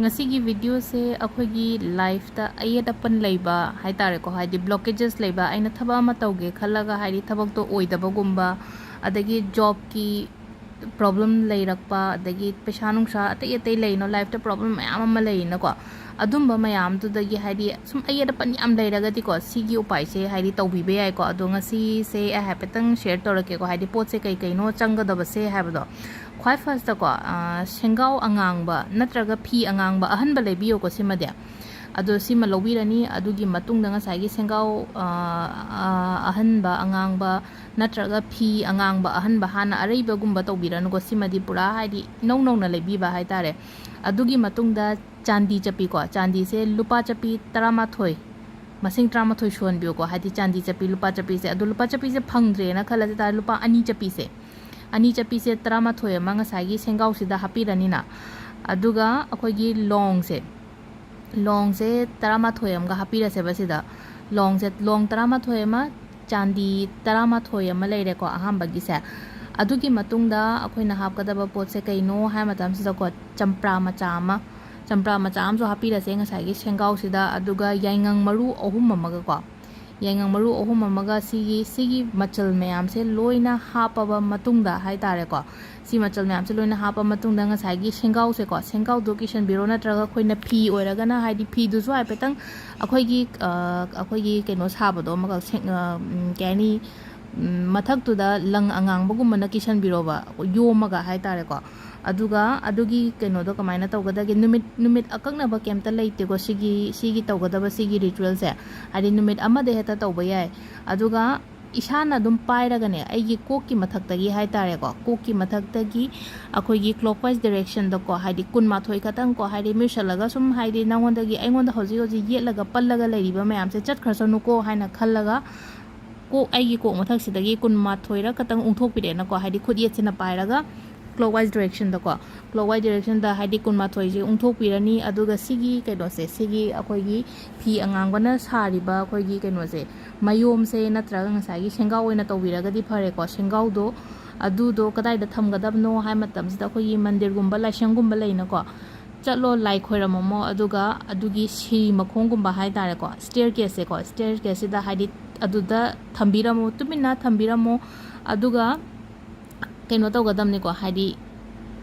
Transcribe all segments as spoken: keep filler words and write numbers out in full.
ꯉꯁꯤꯒꯤ ꯚꯤꯗꯤꯑꯣꯁꯦ ꯑꯩꯈꯣꯏꯒꯤ ꯂꯥꯏꯐꯇ ꯑꯌꯦꯠ ꯑꯄꯟ ꯂꯩꯕ ꯍꯥꯏꯇꯥꯔꯦꯀꯣ, ꯍꯥꯏꯗꯤ blockages ꯂꯩꯕ, ꯑꯩꯅ ꯊꯕꯛ ꯑꯃ ꯇꯧꯒꯦ ꯈꯜꯂꯒ ꯍꯥꯏꯗꯤ ꯊꯕꯛꯇꯣ ꯑꯣꯏꯗꯕꯒꯨꯝꯕ, ꯑꯗꯒꯤ ꯖꯣꯕꯀꯤ ꯄ꯭ꯔꯣꯕ꯭ꯂꯦꯝ ꯂꯩꯔꯛꯄ, ꯑꯗꯒꯤ ꯄꯩꯁꯥ ꯅꯨꯡꯁꯥ ꯑꯇꯩ ꯑꯇꯩ ꯂꯩꯅꯣ, ꯂꯥꯏꯐꯇ ꯄ꯭ꯔꯣꯕ꯭ꯂꯦꯝ ꯃꯌꯥꯝ ꯑꯃ ꯂꯩꯅꯀꯣ꯫ ꯑꯗꯨꯝꯕ ꯃꯌꯥꯝꯗꯨꯗꯒꯤ ꯍꯥꯏꯗꯤ ꯁꯨꯝ ꯑꯌꯦꯠ ꯑꯄꯟ ꯌꯥꯝ ꯂꯩꯔꯒꯗꯤꯀꯣ, ꯁꯤꯒꯤ ꯎꯄꯥꯏꯁꯦ ꯍꯥꯏꯗꯤ ꯇꯧꯕꯤꯕ ꯌꯥꯏꯀꯣ꯫ ꯑꯗꯣ ꯉꯁꯤꯁꯦ ꯑꯩ ꯍꯥꯏꯐꯦꯠꯇꯪ ꯁꯤꯌꯔ ꯇꯧꯔꯛꯀꯦꯀꯣ, ꯍꯥꯏꯗꯤ ꯄꯣꯠꯁꯦ ꯀꯩ ꯀꯩꯅꯣ ꯆꯪꯒꯗꯕꯁꯦ ꯍꯥꯏꯕꯗꯣ꯫ ꯈ꯭ꯋꯥꯏ ꯐꯥꯔꯁꯇꯀꯣ, ꯁꯦꯡꯒꯥꯎ ꯑꯉꯥꯡꯕ ꯅꯠꯇ꯭ꯔꯒ ꯐꯤ ꯑꯉꯥꯡꯕ ꯑꯍꯟꯕ ꯂꯩꯕꯤꯌꯣꯀꯣ ꯁꯤꯃꯗꯤ꯫ ꯑꯗꯣ ꯁꯤꯃ ꯂꯧꯕꯤꯔꯅꯤ꯫ ꯑꯗꯨꯒꯤ ꯃꯇꯨꯡꯗ ꯉꯁꯥꯏꯒꯤ ꯁꯦꯡꯒꯥꯎ, ꯑ, ꯑ, ꯑꯍꯟꯕ ꯑꯉꯥꯡꯕ ꯅꯠꯇ꯭ꯔꯒ ꯐꯤ ꯑꯉꯥꯡꯕ ꯑꯍꯟꯕ, ꯍꯥꯟꯅ ꯑꯔꯩꯕꯒꯨꯝꯕ ꯇꯧꯕꯤꯔꯅꯨꯀꯣ, ꯁꯤꯃꯗꯤ ꯄꯨꯔꯥ ꯍꯥꯏꯗꯤ ꯏꯅꯧ ꯅꯧꯅ ꯂꯩꯕꯤꯕ ꯍꯥꯏꯇꯥꯔꯦ꯫ ꯑꯗꯨꯒꯤ ꯃꯇꯨꯡꯗ ꯆꯥꯟꯗꯤ ꯆꯠꯄꯤꯀꯣ, ꯆꯥꯟꯗꯤꯁꯦ ꯂꯨꯄꯥ ꯆꯠꯄꯤ ꯇꯔꯥꯃꯥꯊꯣꯏ, ꯃꯁꯤꯡ ꯇꯔꯥꯃꯥꯊꯣꯏ ꯁꯨꯍꯟꯕꯤꯌꯨꯀꯣ, ꯍꯥꯏꯗꯤ ꯆꯥꯟꯗꯤ ꯆꯠꯄꯤ ꯂꯨꯄꯥ ꯆꯠꯄꯤꯁꯦ꯫ ꯑꯗꯣ ꯂꯨꯄꯥ ꯆꯠꯄꯤꯁꯦ ꯐꯪꯗ꯭ꯔꯦꯅ ꯈꯜꯂꯁꯦ ꯇꯥꯔꯦ, ꯂꯨꯄꯥ ꯑꯅꯤ ꯆꯠꯄꯤꯁꯦ, ꯑꯅꯤ ꯆꯠꯄꯤꯁꯦ ꯇꯔꯥꯃꯥꯊꯣꯏ ꯑꯃ ꯉꯁꯥꯏꯒꯤ ꯁꯦꯡꯒꯥꯎꯁꯤꯗ ꯍꯥꯞꯄꯤꯔꯅꯤꯅ꯫ ꯑꯗꯨꯒ ꯑꯩꯈꯣꯏꯒꯤ ꯂꯣꯡꯁꯦ, ꯂꯣꯡꯁꯦ ꯇꯔꯥꯃꯥꯊꯣꯏ ꯑꯃꯒ ꯍꯥꯞꯄꯤꯔꯁꯦꯕ ꯁꯤꯗ꯫ ꯂꯣꯡꯁꯦ, ꯂꯣꯡ ꯇꯔꯥꯃꯥꯊꯣꯏ ꯑꯃ, ꯆꯥꯟꯗꯤ ꯇꯔꯥꯃꯥꯊꯣꯏ ꯑꯃ ꯂꯩꯔꯦꯀꯣ ꯑꯍꯥꯟꯕꯒꯤꯁꯦ꯫ ꯑꯗꯨꯒꯤ ꯃꯇꯨꯡꯗ ꯑꯩꯈꯣꯏꯅ ꯍꯥꯞꯀꯗꯕ ꯄꯣꯠꯁꯦ ꯀꯩꯅꯣ ꯍꯥꯏ ꯃꯇꯝꯁꯤꯗꯀꯣ, ꯆꯝꯄ꯭ꯔꯥ ꯃꯆꯥ ꯑꯃ, ꯆꯝꯄ꯭ꯔꯥ ꯃꯆꯥ ꯑꯃꯁꯨ ꯍꯥꯞꯄꯤꯔꯁꯦ ꯉꯁꯥꯏꯒꯤ ꯁꯦꯡꯒꯥꯎꯁꯤꯗ꯫ ꯑꯗꯨꯒ ꯌꯥꯏꯉꯪ ꯃꯔꯨ ꯑꯍꯨꯝ ꯑꯃꯒꯀꯣ, ꯌꯥꯏꯉꯪ ꯃꯔꯨ ꯑꯍꯨꯝ ꯑꯃꯒ ꯁꯤꯒꯤ, ꯁꯤꯒꯤ ꯃꯆꯜ ꯃꯌꯥꯝꯁꯦ ꯂꯣꯏꯅ ꯍꯥꯞꯄꯕ ꯃꯇꯨꯡꯗ ꯍꯥꯏꯇꯥꯔꯦꯀꯣ, ꯁꯤ ꯃꯆꯜ ꯃꯌꯥꯝꯁꯦ ꯂꯣꯏꯅ ꯍꯥꯞꯄ ꯃꯇꯨꯡꯗ ꯉꯁꯥꯏꯒꯤ ꯁꯦꯡꯒꯥꯎꯁꯦꯀꯣ, ꯁꯦꯡꯒꯥꯎꯗꯣ ꯀꯤꯁꯟꯕꯤꯔꯣ, ꯅꯠꯇ꯭ꯔꯒ ꯑꯩꯈꯣꯏꯅ ꯐꯤ ꯑꯣꯏꯔꯒꯅ ꯍꯥꯏꯗꯤ ꯐꯤꯗꯨꯁꯨ ꯍꯥꯏꯐꯦꯠꯇꯪ ꯑꯩꯈꯣꯏꯒꯤ, ꯑ, ꯑꯩꯈꯣꯏꯒꯤ ꯀꯩꯅꯣ ꯁꯥꯕꯗꯣ ꯑꯃꯈꯛ ꯁꯦꯡ-, ꯑ, ꯎꯝ, ꯀꯩ ꯍꯥꯏꯅꯤ, ꯎꯝ, ꯃꯊꯛꯇꯨꯗ ꯂꯪ ꯑꯉꯥꯡꯕꯒꯨꯝꯕꯅ ꯀꯤꯁꯟꯕꯤꯔꯣꯕ, ꯌꯣꯝꯃꯒ ꯍꯥꯏꯇꯥꯔꯦꯀꯣ꯫ ꯑꯗꯨꯒ ꯑꯗꯨꯒꯤ ꯀꯩꯅꯣꯗꯣ ꯀꯃꯥꯏꯅ ꯇꯧꯒꯗꯒꯦ, ꯅꯨꯃꯤꯠ, ꯅꯨꯃꯤꯠ ꯑꯀꯛꯅꯕ ꯀꯩꯝꯇ ꯂꯩꯇꯦꯀꯣ ꯁꯤꯒꯤ, ꯁꯤꯒꯤ ꯇꯧꯒꯗꯕ ꯁꯤꯒꯤ ꯔꯤꯆꯨꯋꯦꯜꯁꯦ, ꯍꯥꯏꯗꯤ ꯅꯨꯃꯤꯠ ꯑꯃꯗ ꯍꯦꯛꯇ ꯇꯧꯕ ꯌꯥꯏ꯫ ꯑꯗꯨꯒ ꯏꯁꯥꯅ ꯑꯗꯨꯝ ꯄꯥꯏꯔꯒꯅꯦ, ꯑꯩꯒꯤ ꯀꯣꯛꯀꯤ ꯃꯊꯛꯇꯒꯤ ꯍꯥꯏꯇꯥꯔꯦꯀꯣ, ꯀꯣꯛꯀꯤ ꯃꯊꯛꯇꯒꯤ ꯑꯩꯈꯣꯏꯒꯤ clockwise directionꯗꯀꯣ, ꯍꯥꯏꯗꯤ ꯀꯨꯟꯃꯥꯊꯣꯏ ꯈꯛꯇꯪꯀꯣ, ꯍꯥꯏꯗꯤ ꯃꯨꯁꯜꯂꯒ ꯁꯨꯝ, ꯍꯥꯏꯗꯤ ꯅꯉꯣꯟꯗꯒꯤ, ꯑꯩꯉꯣꯟꯗ ꯍꯧꯖꯤꯛ ꯍꯧꯖꯤꯛ ꯌꯦꯠꯂꯒ ꯄꯜꯂꯒ ꯂꯩꯔꯤꯕ ꯃꯌꯥꯝꯁꯦ ꯆꯠꯈ꯭ꯔꯁꯅꯨꯀꯣ ꯍꯥꯏꯅ ꯈꯜꯂꯒ, ꯀꯣꯛ, ꯑꯩꯒꯤ ꯀꯣꯛ ꯃꯊꯛꯁꯤꯗꯒꯤ ꯀꯨꯟꯃꯥꯊꯣꯏꯔ ꯈꯛꯇꯪ ꯎꯪꯊꯣꯛꯄꯤꯔꯦꯅꯀꯣ, ꯍꯥꯏꯗꯤ ꯈꯨꯠ ꯌꯦꯠꯁꯤꯅ ꯄꯥꯏꯔꯒ clockwise directionꯗꯀꯣ, clockwise directionꯗ ꯍꯥꯏꯗꯤ ꯀꯨꯟꯃꯥꯊꯣꯏꯁꯦ ꯎꯪꯊꯣꯛꯄꯤꯔꯅꯤ꯫ ꯑꯗꯨꯒ ꯁꯤꯒꯤ ꯀꯩꯅꯣꯁꯦ, ꯁꯤꯒꯤ ꯑꯩꯈꯣꯏꯒꯤ ꯐꯤ ꯑꯉꯥꯡꯕꯅ ꯁꯥꯔꯤꯕ ꯑꯩꯈꯣꯏꯒꯤ ꯀꯩꯅꯣꯁꯦ, ꯃꯌꯣꯝꯁꯦ ꯅꯠꯇ꯭ꯔꯒ ꯉꯁꯥꯏꯒꯤ ꯁꯦꯡꯒꯥꯎ ꯑꯣꯏꯅ ꯇꯧꯕꯤꯔꯒꯗꯤ ꯐꯔꯦꯀꯣ꯫ ꯁꯦꯡꯒꯥꯎꯗꯣ, ꯑꯗꯨꯗꯣ ꯀꯗꯥꯏꯗ ꯊꯝꯒꯗꯕꯅꯣ ꯍꯥꯏ ꯃꯇꯝꯁꯤꯗ, ꯑꯩꯈꯣꯏꯒꯤ ꯃꯟꯗꯤꯔꯒꯨꯝꯕ, ꯂꯥꯏꯁꯪꯒꯨꯝꯕ ꯂꯩꯅꯀꯣ, ꯆꯠꯂꯣ, ꯂꯥꯏ ꯈꯣꯏꯔꯝꯃꯝꯃꯣ, ꯑꯗꯨꯒ ꯑꯗꯨꯒꯤ ꯁꯤꯔꯤ ꯃꯈꯣꯡꯒꯨꯝꯕ ꯍꯥꯏ ꯇꯥꯔꯦꯀꯣ, ꯁ꯭ꯇꯦꯌꯔ ꯀꯦꯁꯁꯦꯀꯣ, ꯁ꯭ꯇꯦꯌꯔ ꯀꯦꯁꯁꯤꯗ ꯍꯥꯏꯗꯤ ꯑꯗꯨꯗ ꯊꯝꯕꯤꯔꯝꯃꯣ, ꯇꯨꯃꯤꯟꯅ ꯊꯝꯕꯤꯔꯝꯃꯣ꯫ ꯑꯗꯨꯒ ꯀꯩꯅꯣ ꯇꯧꯒꯗꯕꯅꯤꯀꯣ, ꯍꯥꯏꯗꯤ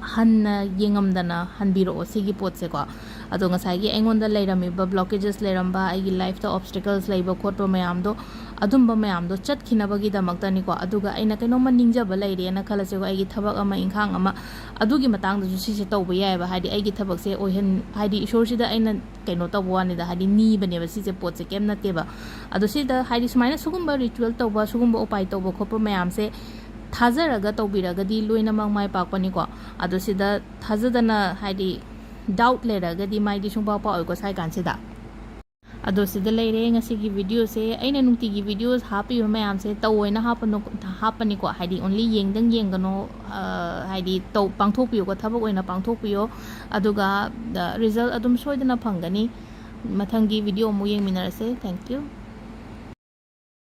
ꯍꯟꯅ ꯌꯦꯡꯉꯝꯗꯅ ꯍꯟꯕꯤꯔꯛꯑꯣ ꯁꯤꯒꯤ ꯄꯣꯠꯁꯦꯀꯣ꯫ ꯑꯗꯣ ꯉꯁꯥꯏꯒꯤ ꯑꯩꯉꯣꯟꯗ ꯂꯩꯔꯝꯃꯤꯕ ꯕ꯭ꯂꯣꯀꯦꯖꯦꯁ ꯂꯩꯔꯝꯕ, ꯑꯩꯒꯤ ꯂꯥꯏꯐꯇ ꯑꯣꯕꯁꯇꯤꯀꯜꯁ ꯂꯩꯕ ꯈꯣꯠꯄ ꯃꯌꯥꯝꯗꯣ, ꯑꯗꯨꯝꯕ ꯃꯌꯥꯝꯗꯣ ꯆꯠꯈꯤꯅꯕꯒꯤꯗꯃꯛꯇꯅꯤꯀꯣ꯫ ꯑꯗꯨꯒ ꯑꯩꯅ ꯀꯩꯅꯣꯝꯃ ꯅꯤꯡꯖꯕ ꯂꯩꯔꯦꯅ ꯈꯜꯂꯁꯦꯀꯣ, ꯑꯩꯒꯤ ꯊꯕꯛ ꯑꯃ, ꯏꯪꯈꯥꯡ ꯑꯃ, ꯑꯗꯨꯒꯤ ꯃꯇꯥꯡꯗꯁꯨ ꯁꯤꯁꯦ ꯇꯧꯕ ꯌꯥꯏꯑꯕ꯫ ꯍꯥꯏꯗꯤ ꯑꯩꯒꯤ ꯊꯕꯛꯁꯦ ꯑꯣꯏꯍꯟ-, ꯍꯥꯏꯗꯤ ꯏꯁꯣꯔꯁꯤꯗ ꯑꯩꯅ ꯀꯩꯅꯣ ꯇꯧꯕ ꯋꯥꯅꯤꯗ, ꯍꯥꯏꯗꯤ ꯅꯤꯕꯅꯦꯕ, ꯁꯤꯁꯦ ꯄꯣꯠꯁꯦ ꯀꯩꯝ ꯅꯠꯇꯦꯕ꯫ ꯑꯗꯣ ꯁꯤꯗ ꯍꯥꯏꯗꯤ ꯁꯨꯃꯥꯏꯅ ꯁꯤꯒꯨꯝꯕ ꯔꯤꯆꯨꯋꯦꯜ ꯇꯧꯕ, ꯁꯤꯒꯨꯝꯕ ꯎꯄꯥꯏ ꯇꯧꯕ ꯈꯣꯠꯄ ꯃꯌꯥꯝꯁꯦ ꯊꯥꯖꯔꯒ ꯇꯧꯕꯤꯔꯒꯗꯤ ꯂꯣꯏꯅꯃꯛ ꯃꯥꯏ ꯄꯥꯛꯄꯅꯤꯀꯣ꯫ ꯑꯗꯣ ꯁꯤꯗ ꯊꯥꯖꯗꯅ ꯍꯥꯏꯗꯤ ꯗꯥꯎꯠ ꯂꯩꯔꯒꯗꯤ ꯃꯥꯏꯗꯤ ꯁꯨꯡꯄꯥꯛ ꯄꯥꯛꯑꯣꯏꯀꯣ ꯁꯥꯏ ꯀꯥꯟꯁꯤꯗ꯫ ꯑꯗꯣ ꯁꯤꯗ ꯂꯩꯔꯦ ꯉꯁꯤꯒꯤ ꯚꯤꯗꯤꯑꯣꯁꯦ꯫ ꯑꯩꯅ ꯅꯨꯡꯇꯤꯒꯤ ꯚꯤꯗꯤꯑꯣꯁ ꯍꯥꯞꯄꯤꯕ ꯃꯌꯥꯝꯁꯦ ꯇꯧꯑꯣꯏꯅ ꯍꯥꯞꯄꯅꯨ-, ꯍꯥꯞꯄꯅꯤꯀꯣ꯫ ꯍꯥꯏꯗꯤ only ꯌꯦꯡꯗꯪ ꯌꯦꯡꯒꯅꯣ, ꯑ, ꯍꯥꯏꯗꯤ ꯇꯧ-, ꯄꯥꯡꯊꯣꯛꯄꯤꯌꯨꯀꯣ, ꯊꯕꯛ ꯑꯣꯏꯅ ꯄꯥꯡꯊꯣꯛꯄꯤꯌꯣ꯫ ꯑꯗꯨꯒ, ꯑ, ꯔꯤꯖꯜ ꯑꯗꯨꯝ ꯁꯣꯏꯗꯅ ꯐꯪꯒꯅꯤ꯫ ꯃꯊꯪꯒꯤ ꯚꯤꯗꯤꯑꯣ ꯑꯃꯨꯛ ꯌꯦꯡꯃꯤꯟꯅꯔꯁꯦ꯫ Thank you꯫